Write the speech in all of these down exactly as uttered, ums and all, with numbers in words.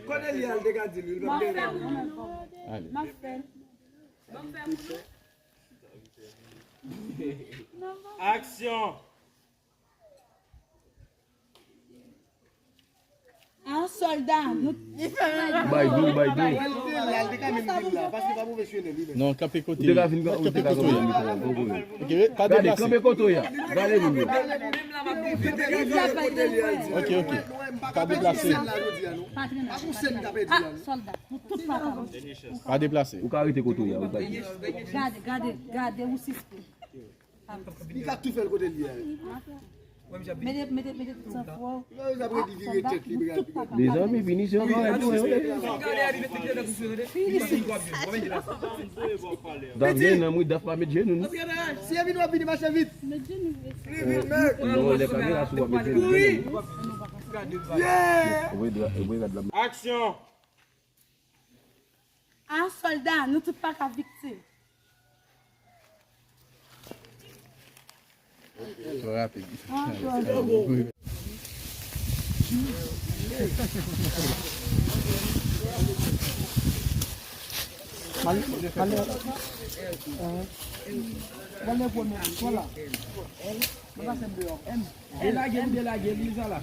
Kote li al te ka di li, li pa t gen. Ale. Aksyon! An sòlda, nou. Bay dou, bay dou. Non, kanpe kote. Ou te ka vin, ou te ka vin. Ok, pa deplase. Kanpe kote ya. Gade moun yo. Ok, ok. Pa deplase. Ah, sòlda, nou tout pa ka. Pa deplase. Ou ka rete kote ya. Gade, gade, gade, ou sispann. Li ka tou fè l kote l ye a. Mete, mete, mete tout san fwa. Non, li ap redi vire tèt li, bral. Mezanmi, finisyon kòrèk tou, wi. Daf gen nanm, wi, Daf pa met jenou, non. Si e vin w ap vini mache vit. Vin vit, men. Non, lè kamera sou w ap met jenou. Yeah! Aksyon! Ah, sòlda, nou tout pa ka viktim. Twò rapid. Ah, twò rapid. Mwen lage, mwen delage, li sa la.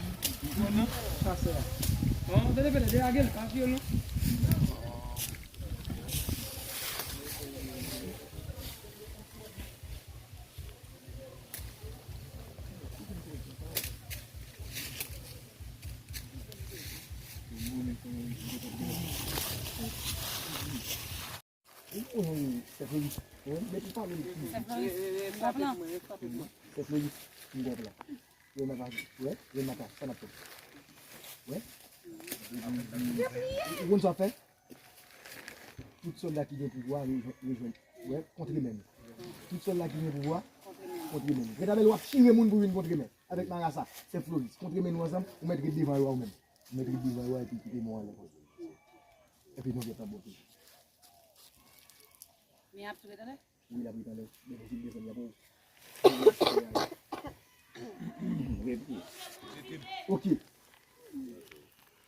Chasè a. An, tande, tande, delage l, pa tiye l non. Sè Floris, mete pale m. Sè Floris, m gon plan. Sè Floris, m gon plan. Renmata, wè, Renmata, sa n ap fè? Wè. Ou konn sa w ap fè? Tout sòlda ki gen pouvwa, rejwenn, rejwenn, wè, kontre men nou. Tout sòlda ki gen pouvwa, kontre men nou. Retabèl w ap chire moun pou vin kontre men. Avèk marasa, Sè Floris, kontre men nou ansanm, ou mèt ret devan yo a ou menm. Ou mèt ret devan yo a epi kite men w anlè konsa. Epi nou gentan bon toujou. Men y ap tou ret anlè? Wi, l ap ret anlè. Men fò w desann, y ap. Ok.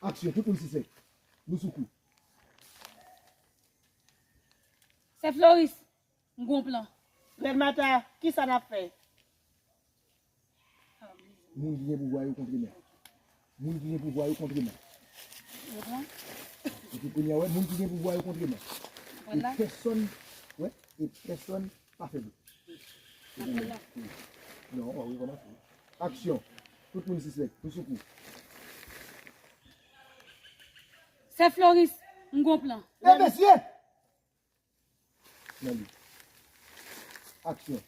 Aksyon, tout moun sisèk. Nou sou kou. Sè Floris, m gon plan. Rèn Mata, kisa n ap fè? Moun ki gen pouvwa yo kontre men. Moun ki gen pouvwa yo kontre men. Epi kounye a, wè, moun ki gen pouvwa yo kontre men. E pèsonn, wè, e pèsonn pa fè bri. Non, w ap rekòmanse. Aksyon. Tout moun sisèk, nou sou kou. Sè Floris, m gon plan. E mesye! Nan li. Aksyon.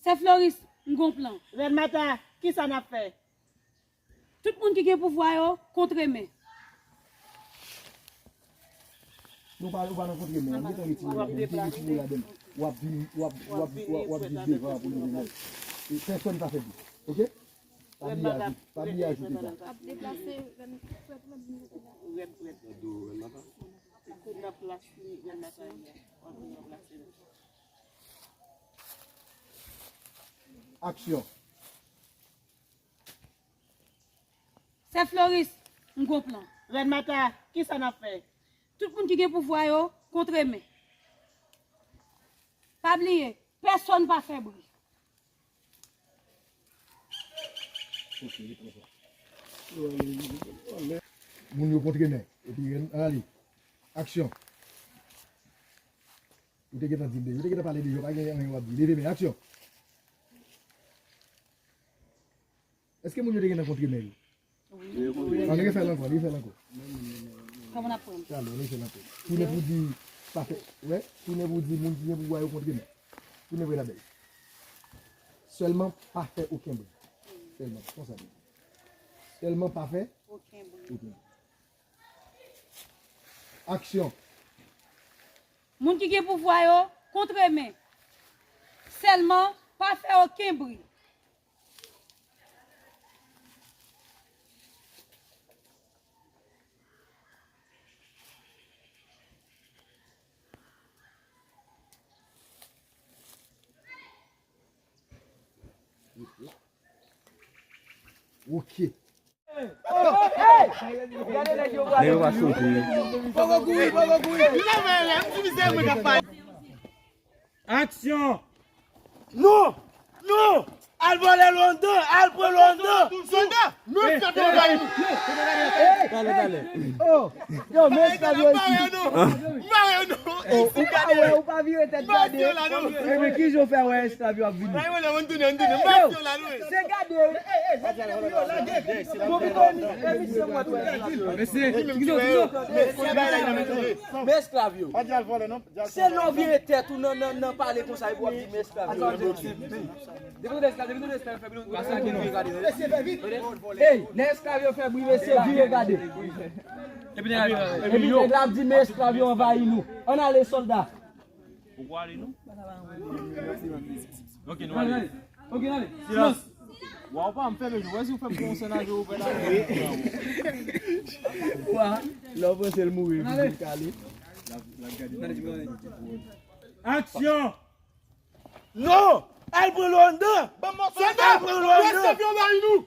Sè Floris, m gon plan. Rèn Mata, kisa n ap fè? Tout moun ki gen pouvwa yo, kontre men. Nou pa, nou pa nan kontre men. Mete retire ladan. Mete retire ladan. W ap vin, w ap, w ap, w ap, w ap vin devan pou nou vin. E pèsonn pa fè bri. Ok? Pa bliye ajoute, pa bliye ajoute sa. Ap deplase, rèn, rèn, rèn. Rèn, rèn. Kote nan plas li, rèn Mata ye a. W ap vin nan plas li. Aksyon. Sè Floris, m gon plan. Rèn Mata, kisa n ap fè? Tout moun ki gen pouvwa yo, kontre men. Pa bliye, pèsonn pa fè bri. Ok, li pran sa. Moun yo kontre men. Epi, ale. Aksyon. Ou te gentan di l deja. Ou te gentan pale deja. Pa gen anyen w ap di. Leve men. Aksyon. Èske moun yo te gentan kontre men yo? Wi. Ann refè l ankò, refè l ankò. Kòman n ap pran? Talè, refè l ankò. Tounen pou di, pa fè, wè, tounen pou di moun ki gen pouvwa yo kontre men. Tounen vre labèl. Sèlman pa fè okenn bri. Sèlman, konsa li di. Sèlman pa fè okenn bri. Aksyon. Moun ki gen pouvwa yo, kontre men. Sèlman, pa fè okenn bri. Ok. Nèg yo pa soti. Poko kouri, poko kouri. Aksyon! Non! Non! Al vòlè London! Al pran London! London! Men esklav yo anvayi nou! Talè, talè. Oh! Yo, men esklav yo isit. M pa wè yo non! M pa wè yo non! Ou pa wè, ou pa vire tèt gade. Epi ki jan w fè wè esklav yo ap vini? Yo, se gade. Bon, pito, emisyon mwen. Men esklav yo. Se lè w vire tèt ou nan, nan, nan pale konsa, epi w ap di men esklav yo. Depi nou esklav, depi nou esklav, fè bri, nou pase ake nou vire gade. Ey, lè esklav yo fè bri, mesye, vire gade. Epi nèg la ap di men esklav yo anvayi nou. Ann ale, sòlda. Ou kwa ale, non? Ok, nou ale. Ok, nou ale. Silans. Waw, pa m fèmen je. Wè si w fè m pran yon sènaje, ou fè la. Kwa? Lè w panse l mouri, epi l kale. Aksyon! Non! Al pran London! Ban m yon sènaje! Al pran London! Lè esklav yo anvayi nou!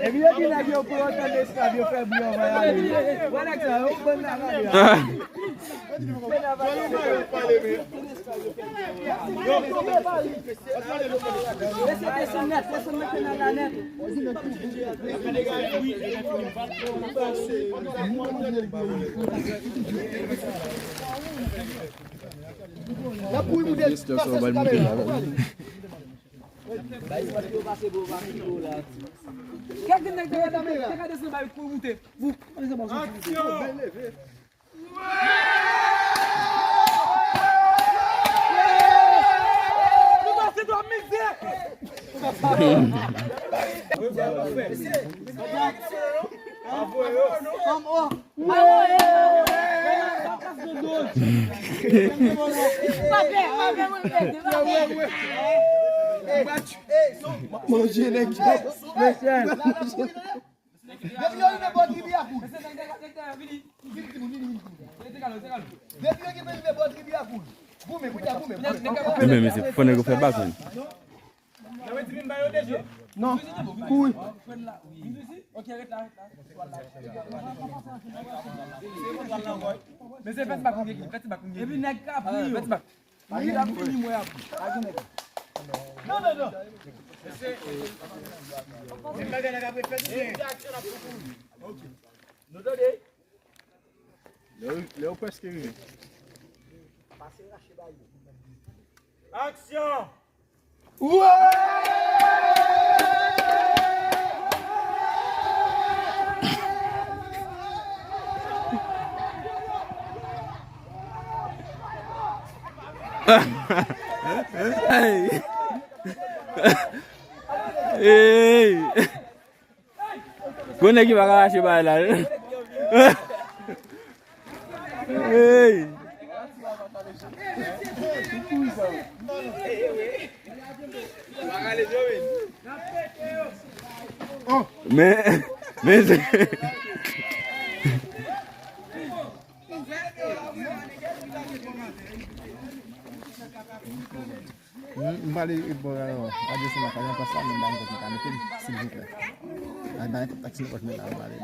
Epi yo di nèg yo pran otan esklav yo fè bri anvan y ale. Wè nèg sa yo, bann nan pale a. Mesye, desann nèt, desann nèt, desann nèt. N ap kouri moute. Kèk nèg te gade, te gade san bay kouri moute. Aksyon! Nou pase dwa mizè! Manje nèg yo. Mesye. Depi yo rive bò tribi a kouri. Depi yo rive bò tribi a kouri. Goumen, goumen, goumen. Goumen, mesye, fò nèg yo fè bak, menn. Non, kouri. Mesye, fè ti bak, fè ti bak. Epi nèg ka pri yo. Fè ti bak. Li ap fini mwen ap. Non, non, non. Se bagay la k ap fèt, se aksyon n ap fè pou li. Ok. Nou tande? Lè w, lè w prèske rive. Pase rache bay yo. Aksyon! Hey! Hey! Gwo nèg ki pa ka rache bagay la. Hey! Men, men se M, m prale bò adrese nan kay an, paske sa menm pa gen kòb m ka mete m, silvouplè. Ay, ba nenpòt taksi nenpòt men la, m prale.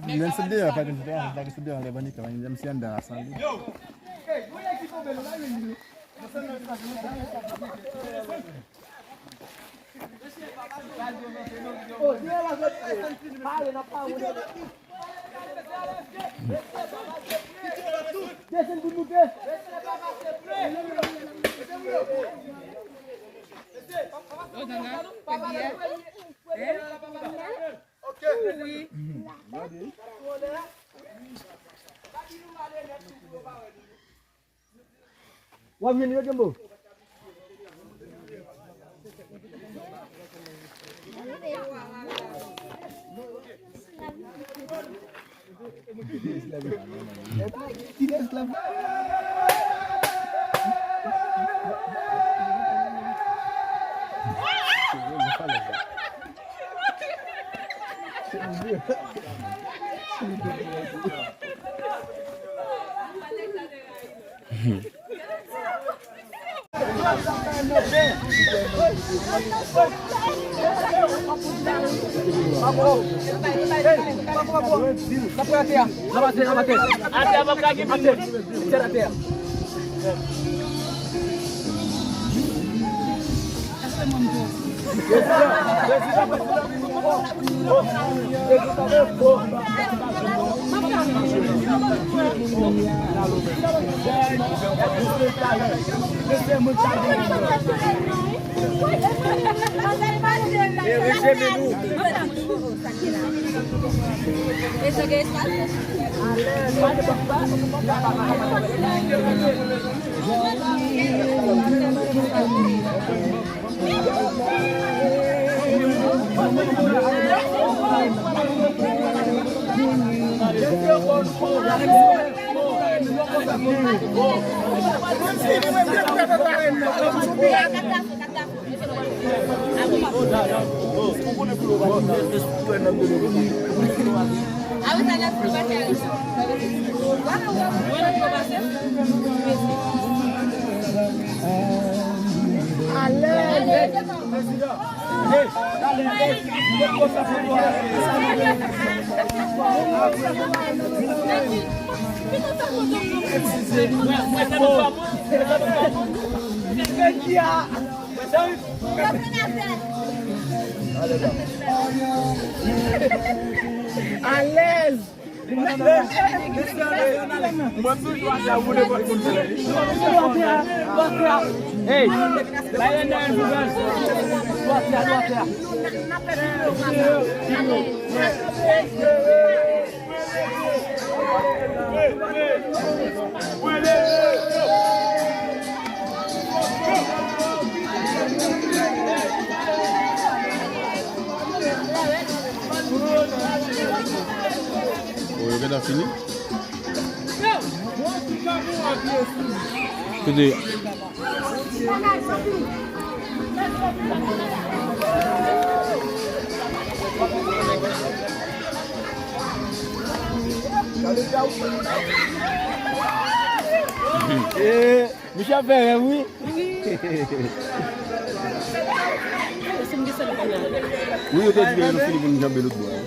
Menm sot deyò, pa gen sot deyò, pa gen sot deyò, lè bann nèg, menm si anndan a sanble. W ap jwenn yo, Jumbo. Alèz. Hey, bay Lionel pou baz. Oh, yo gentan fini? Kote? Eh, misye ap fè rèv, wi. Wi, yo te di ke yo fini pou nou janbe lòt bò a.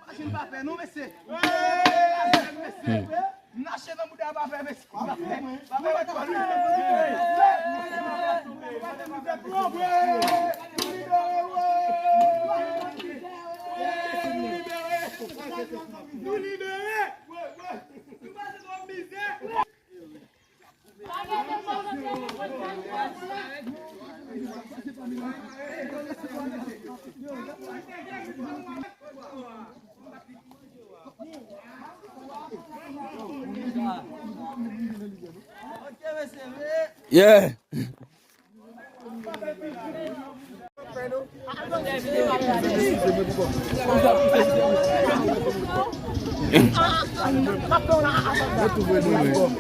Machin pa fè non, mesye. Mesye, m lache nan bouda pa fè, mesye. Pa fè, pa fè, pa fè. Nou libere, wi. Nou libere. Nou libere. Nou pase twòp mizè. Yeah. Yo tou vre nou menm.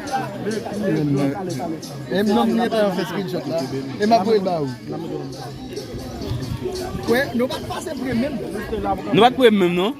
E m nan m gen tan fè screenshot la. E m ap voye l ba ou. Wè, nou pa t pase pre menm. Nou pa t pre menm non.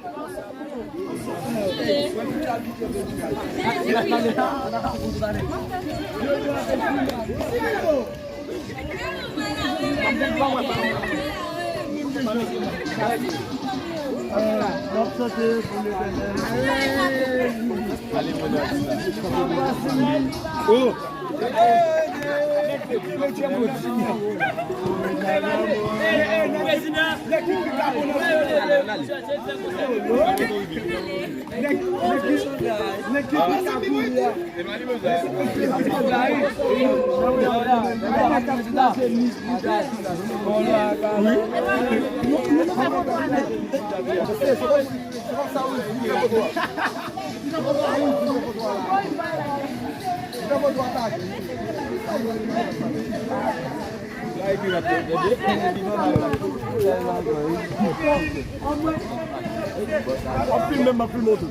Anpil menm, anpil moto.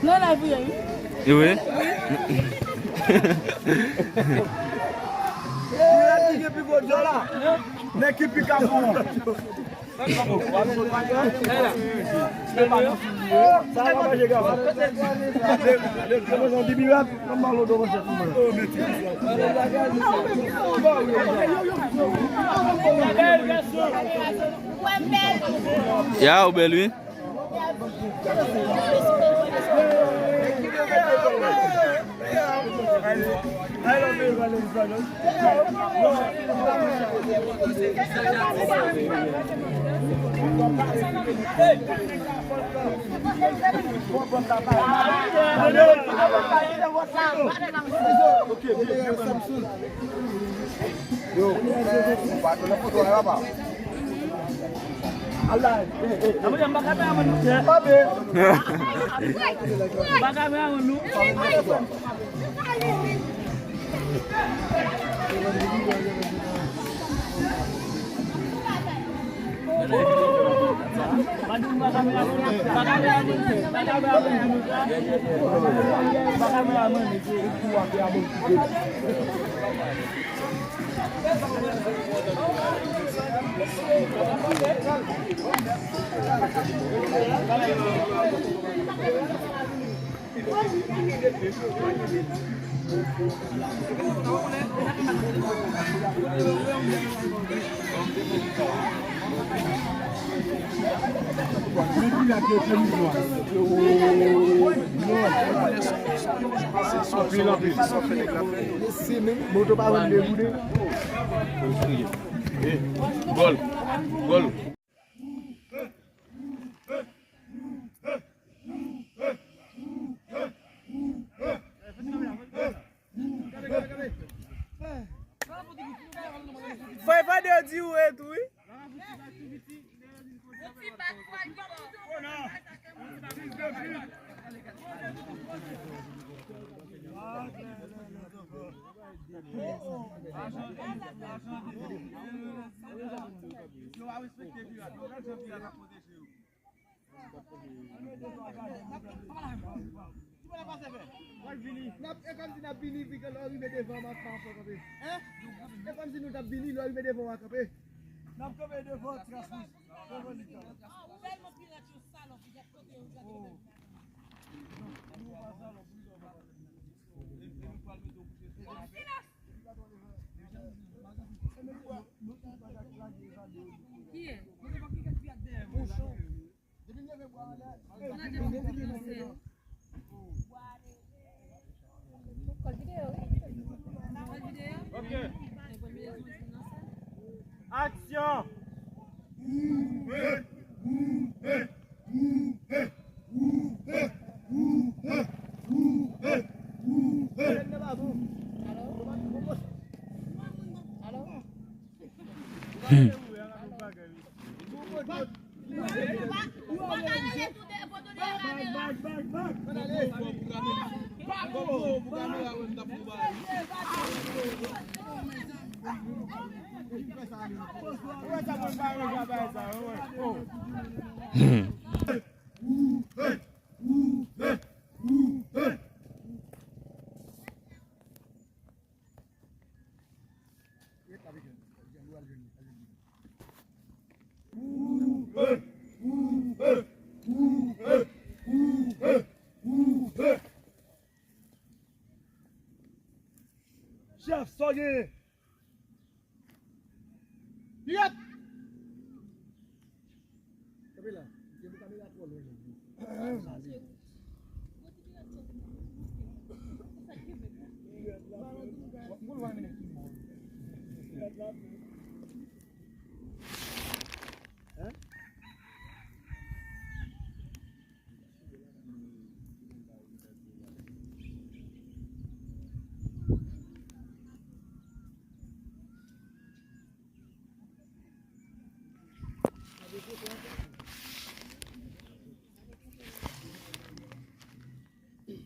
Nan la vi, wi. E wi. Nèg ki gen pi gwo djòl la. Nèg ki pi kapon. Ya, ou bèl, wi. Yo, ou pa nan foto a, papa. Anpil, anpil. Mesye, men moto pa vann de goude. Gòl. Gòl. Fè fade yo di ou e tou, wi. N ap, e kòmsi n ap vini, pi ke lè w rive devan, w ap pa ankò kanpe. Hein? E kòmsi nou t ap vini, lè w rive devan, w a kanpe. N ap kanpe devan tras wouj. Devan li kanpe. Ou tèlman pirat yo salòp, ou gad kote yo gade. Oh. Nou, nou pa salòp, wi, nou pa salòp. E, e nou pral mete w kouche sou. Silans! Kiyès? Depi m leve bwa anlè. Kòl videyo, wi. Kòl videyo? Ok. Aksyon! Alo? Alo? Chèf, sa w genyen? Pirèt! Kanpe la. Kanpe kamera twò lwen. Hein?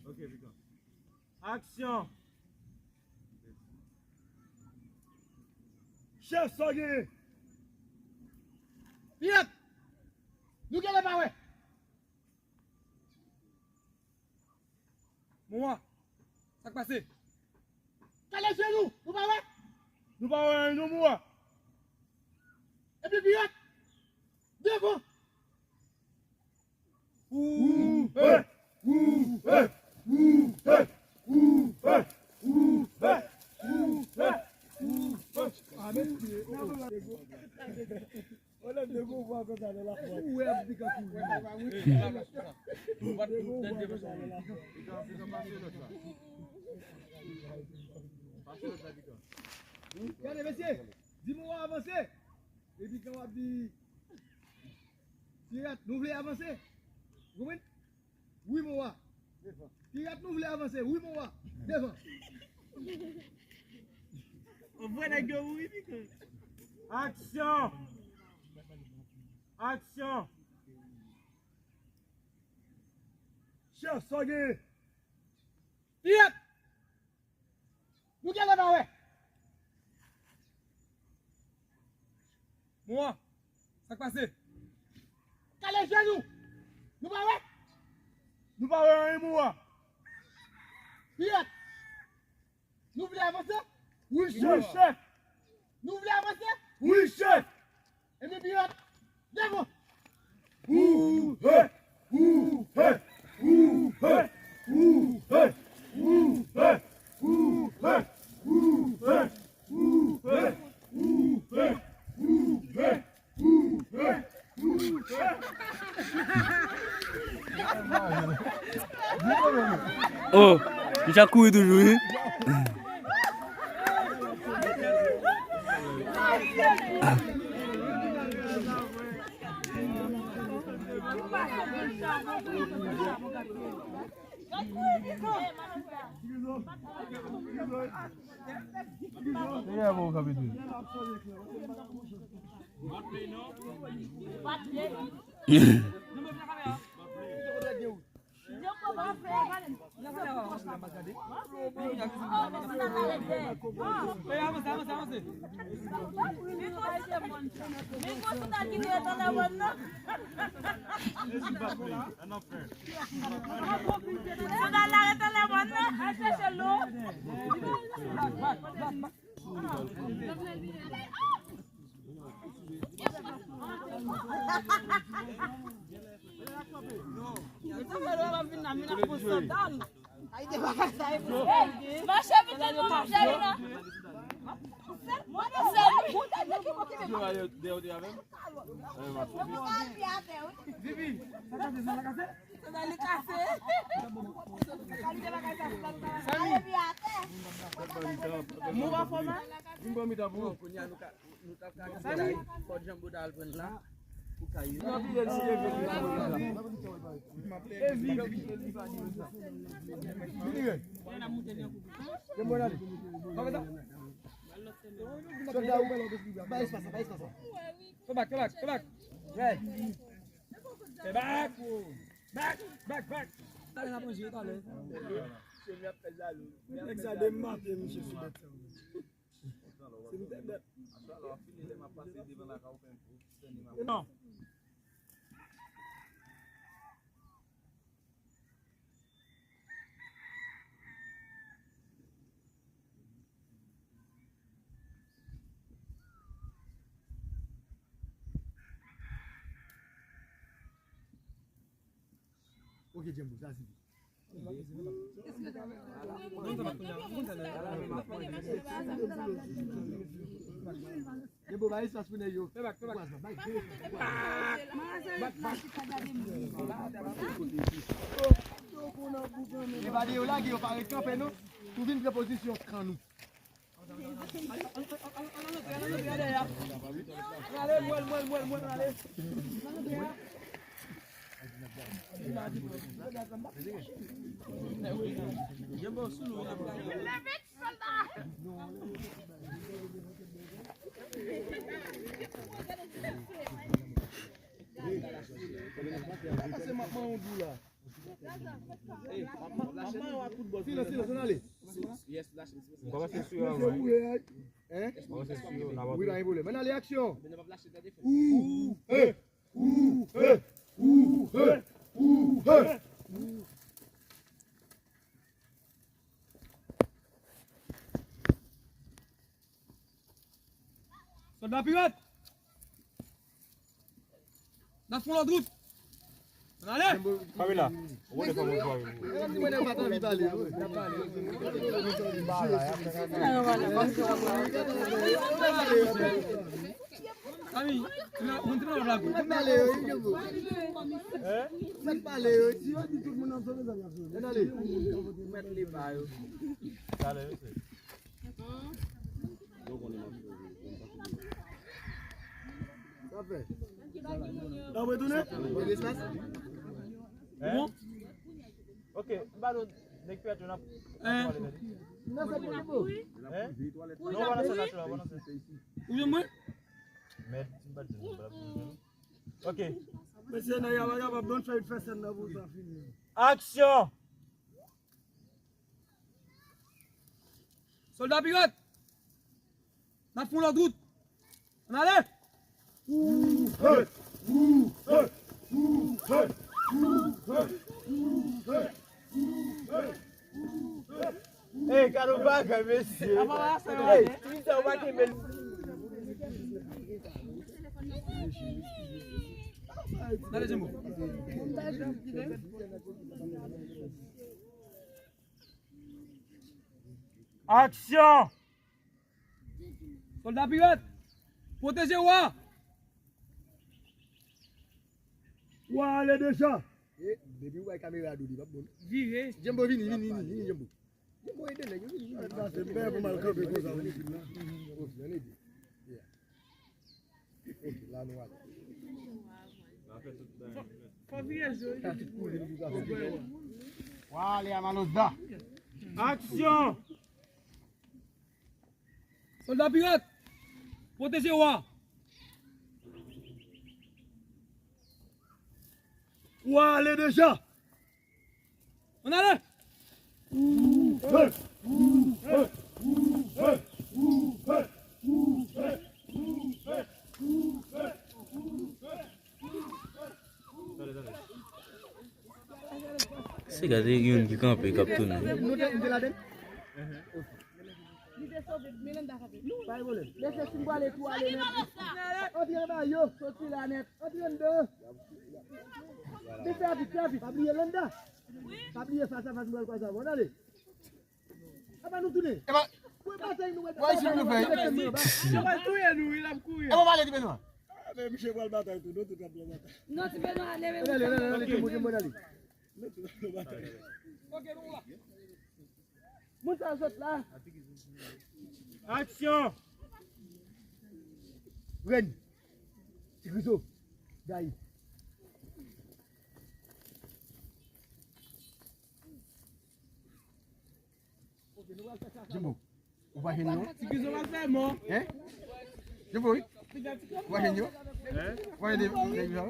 Ok, pikan. Aksyon! Chèf, sa w genyen? Pirèt! Nou genlè pa wè. Mowa, sa k pase? Kale je nou, nou pa wè? Nou pa wè anyen non, Mowa. Epi Pirèt, devan. Ou, ou, ou, ou, ou, ou, ou, ou, ou, ou, ou, ou, ou, ou. Olè, de gwo vwa konsa nan lafwa. Ou wè ap pikan kouri. De gwo vwa konsa nan lafwa. Gade, mesye, di Mowa avanse. Epi kan w ap di, Pirèt, nou vle avanse. Ou konprann? Wi, Mowa. Pirèt, nou vle avanse. Wi, Mowa. Devan. Anvoye nèg yo mouri, pikan. Aksyon! Aksyon! Chèf, sa w genyen? Pirèt! Nou genlè pa wè. Mowa, sa k pase? Kale je nou. Nou pa wè? Nou pa wè anyen, Mowa. Pirèt. Nou vle avanse? Wi, chèf. Wi, chèf. Nou vle avanse? Wi, chèf. Ebyen, Pirèt, devan. Ou, he, ou, he, ou, he, ou, he, ou, he, ou, he, ou, he, ou, he, ou, he, ou, he. Oh, misye ap kouri toujou, wi. Sandal la ret anlè mòn nan, al chèche lo. Mache vite nou, Angelina. Vivi, sa kase, sa la kase? Sandal li kase. Samy. Mou pa fò, man. Vin pran mitan pou ou. Kounye a nou ka, nou t ap ka fè fò Django ta al pran l la. Pou kay yo. Vini, vini. Vini, vini. Vini, vini. Sòlda ou, ba espas la, ba espas la. Go back, go back, go back. Hey. Stay back. Back, back, back. Talè n ap manje, talè. Nèg sa de maten, misye sou bèt sa. Se m te bèt. Non. Ok, Django, sa sifi. Django, ba espas pou nèg yo. Fè bak, fè bak. Bay de espas, bay de espas. Evade yo lage, yo pa ret kanpe non. Nou vin pran pozisyon kan nou. Silans, silans, ann ale. M kòmanse sou yo, wi. Hein? M kòmanse sou yo, n ap antre. Wi, pa gen pwoblèm. Ann ale, aksyon! Ou, he! Ou, he! Ou, he! Ou, he! Sòlda pirat! N ap fè yon lòt wout. Ann ale! Pamela, ou konnen kòman w jwe avè nou. Kami, ou te nan blague. Ann ale, wi, Django. Hein? Ann ale, wi. Si yo di tout moun ap sove, sa y ap sove. Ann ale. Mèt li ba yo. Talè, mesye. Sa fè. N ap retounen? Bon, espas? Hein? Ok, m ba nou nèg pèt yo n ap. Hein? Nan sa pou bo. Hein? Non, w pa nan sèn la, w pa nan sèn. Ou jwenn mwen? Mèd, m pa di nou, m pa di nou. Ok. Mesye, nan yaba yaba, bon fè, fè sèn nan pou sa fini. Aksyon! Sòlda pirat! N ap fè yon lòt wout. Ann ale! Ou, he! Ou, he! Ou, he! Ou, he! Ou, he! Ou, he! Ey, gade yon bagay, mesye. Ey, ti sa w pa kenbe l. Gade, Django. Aksyon! Sòlda pirat, pwoteje wa! Wa ale deja! E, depi w bay kamera a do li, p ap bon. Vire. Django, vini, vini, vini, vini, Django. Django, ede nèg yo, vini, vini. Sa se bèl pou m al kanpe konsa, wi. Ok, ann ede. Yeah. Ok, la nou ale. Fò, fò vire zo. Wa ale a Maloza. Aksyon! Sòlda pirat, pwoteje wa! Wa ale deja! Ann ale! Se gade youn ki kanpe, k ap tounen. Nou te, nou te ladan l? Li te sove, Melanda kanpe. Pa gen pwoblèm. Mesye, si m pwale tou ale nèt. Antre anba yo, soti la nèt. Antre anndan. Men fè rapid, fè rapid. Pa bliye Landa. Pa bliye fas a fas m pral kwaze avè w. Ann ale. Apa nou tounen? Epa, wè batay nou, wè batay nou, wè batay nou. Yo pral touye nou, wi, l ap kouri. Epa, pale ti Benwa. Ah, men misye pral batay tou, nou tout ap pran batay. Non, ti Benwa, leve. Ann ale, ann ale, ann ale, kenbe, kenbe, ann ale. Nou tout ap pran batay. Moun sa yo sot la. Aksyon! Rèn. Ti Krizo. Gayi. Jimbo. Ou pa jwenn yo? Ti Krizo va fè mò. Hein? Jimbo, wi. Ou pa jwenn yo? Hein? Ou pa jwenn nèg yo?